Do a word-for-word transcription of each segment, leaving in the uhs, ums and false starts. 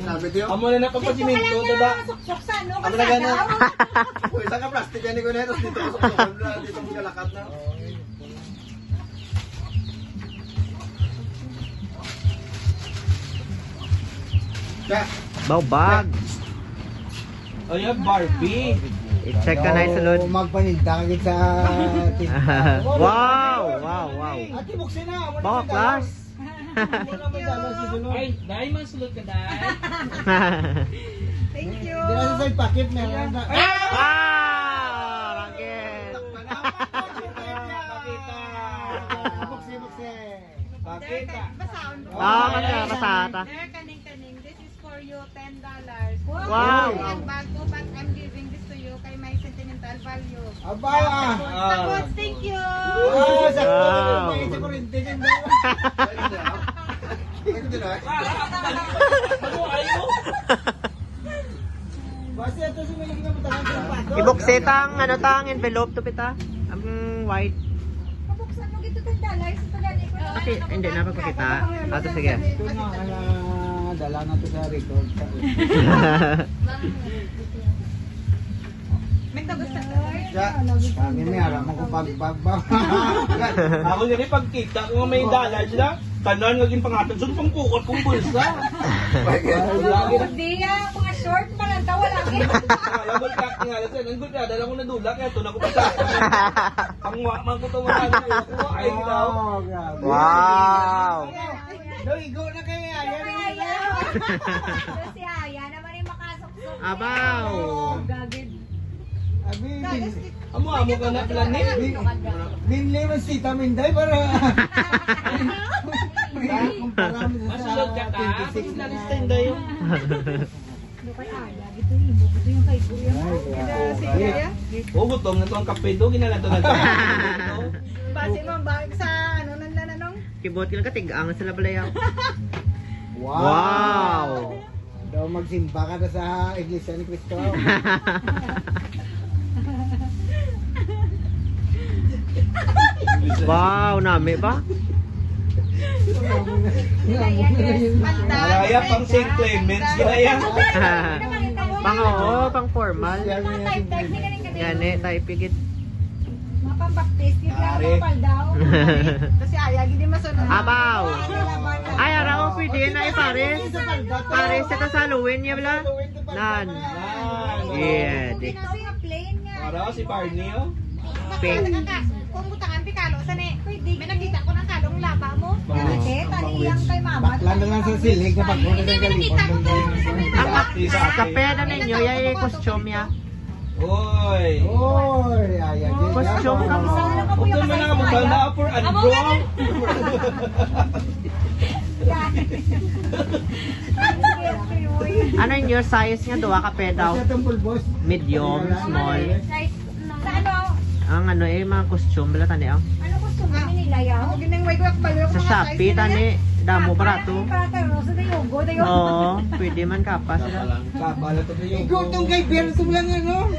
Sabi niyo? Amo na na pagpasimento, diba? Suksok sa ano, amo na gani. Uy, saan ka plastic yan, ikaw na yun, tapos dito ka suksok, dito mo kalakat na. Baw bag. Oh, yeah, Barbie. I-check ka na yung sulod. Magpaninda ka gid sa tindahan. Wow, wow, wow. Ate, buksan na. Amo na. Bawak, class. Ay, dai, masulod ka, dai. Thank you. Dira sa side pocket, meron na. Ah! Rocket! Pakita. Buksi, buksi. Pakita. Basaon mo. Ah, basa, basa ta. There, kaning, kaning. This is for you, ten dollars. Wow. Ang bago, but I'm giving this to you kay may sentimental value. Aba! Tapos, thank you! Ah, sakto na yung mga isa ko rin. Tingin mo. Ano, ayaw? Basta ito si Malik na matagal sa pato. Ibuksita ang, ano ta, ang envelope to pita. Ang white. Pabuksan mo gito ten dollars. Ito gani ko na. Kasi, hindi na pagpakita. Ato, sige. Ito na, ala, dala na to sa record. May tabas na to. Siya, kami may aram ako pag, pag, pag. Ako gani pagkita ko nga may dala sila, tanan nga ginpangatag sa pangkuot kong bulsa. Diya, mga short, parang tawa lang eh. Wala, wala, wala, wala, wala, wala, dala ko na dula, kaya ito na ko pa sa. Ang wa-, man ko to, wala na, wala ko, ay, daw. Oh, grabe. Wow. Daw, igo na kay Aya. Ayaw. Si Aya naman yung makasuksok. Abaw. Gagid. Abi, amo, amo ka na, planet. Bin-, binli man si Taminday para kumpara mo sa twenty-six na. Masulod ka ka? Ang na lista, Inday, oh. Ano kay Aya? Gito yung imo, gito yung kay Kuya mo. Ay, yeah. Gito si Aya. Oh, gutom na to ang kape do. Ginala to na to. Basi mo, ba, sa ano, nan, nan, anong? Kibot ka lang katigang sa labalayaw. Wow. Wow. Daw magsimba ka na sa Iglesia ni Cristo. Wow, nami ba? Malaya pang Saint Clements, ginaya. Pang, oo, pang formal. Gani, tayo pigit. Mapambaptis, di ba? Pare. Mapaldaw. Kasi ayaw, hindi masunod. Abaw. Ay, araw, pwede na, eh, pare. Pare, sa ta sa Halloween, ya, bala? Nan. Nan. Yeah, di. Ito nga plain nga. Para si Barney, oh. Pink. Kung butangan, pikalo sa ni. Pwede. May nakita ko ng kalong laba mo. Bakla na lang sa silig na pagkuha. Hindi, may nakita ko to. Ang kap-, kape na ninyo, yay, costume ya. Oy. Oy, ay, ay, ay. Costume ka mo. Huwag naman na kabutang na upper and bro. Ano yung size nga duha ka pera? Medium, small. Sa ano? Ang ano eh, mga costume, bala tani ang. Ano costume ni nila yaw? Sa Shopee, tani, damo, barato. Oo, pwede man kapas sila. Kabala to kayo. Ikaw tong kay Berto lang, ano?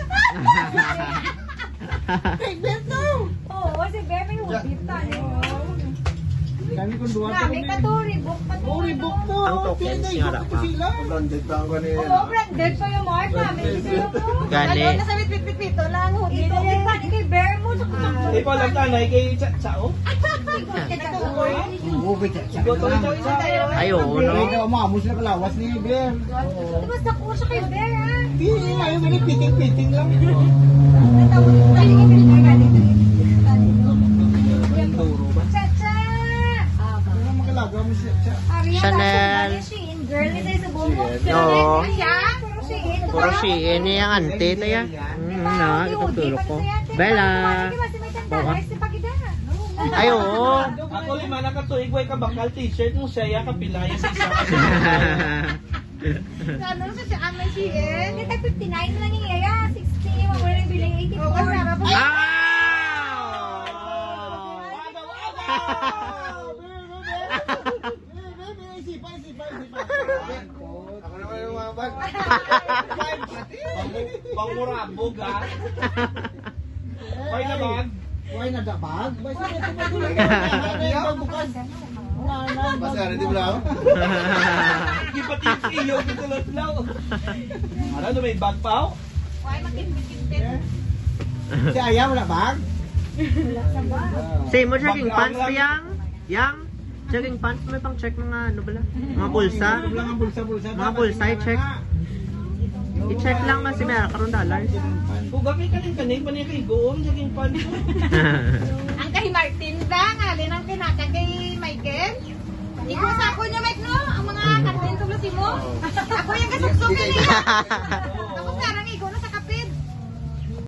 Kay Berto! Oo, si Berto yung hoodie, tani. Kami kung duwa. Kami ka to, Reebok pa to. Oh, Reebok to. Ang tokens niya, Rafa. Branded pa ang kanila. Oo, branded pa yung mga kami. Gani. Ano, nasa bitbit-bitbito lang, hoodie. Ito, di ba, kay Bear mo, sa kusang. Ikaw lang tanay kay Cha-, Chao? Ikaw, ikaw, ikaw. Ay, oo, no? Ay, daw, mamo sila kalawas ni Bear. Tapos nakuha siya kay Bear, ah. Di, di, ayaw, may piting-piting lang. Chacha! Ano, magalaga mo siya, Cha? Chanel. Shein, girl, ito yung sa buhok. No. Siya? Puro Shein. Puro Shein, niya ang ante, tayo. Mm, na, ito turo ko. Bella. Ay, oo. Ako, lima na ka tuig, way ka bakal t-shirt mo, siya, ya, kapila, ya, sa isa. Ano sa siya, ang may Shein? Kita fifty-nine lang yung iya, sixty, yung wala yung bilay, eighty-four. Oo, wala pa. Ah! Isipan, isipan, isipan. Ako naman yung mga bag. Pang-, pangurabog, ha? May na bag? Why na da bag? Basta ito pa tuloy. Ano yung bukas? Masara, di ba? Ipatid sa iyo, ito lang daw. Ano, may bag pa, oh? Why, makimpit-kimpit? Si Aya, wala bag? Sa imo, jogging pants, Yang? Yang? Jogging pants, may pang-check mga ano bala? Mga bulsa? Mga bulsa-bulsa. Mga bulsa, i-check. I-check lang man si Mera, karon dollars. Kung gabi ka rin kaning, panay kay Goong, jogging pants. Ang kay Martin ba? Ngalin ang pinaka kay Michael? Ikaw sa ako niya, Mike, no? Ang mga karton, tulos mo. Ako yung kasuksukin niya.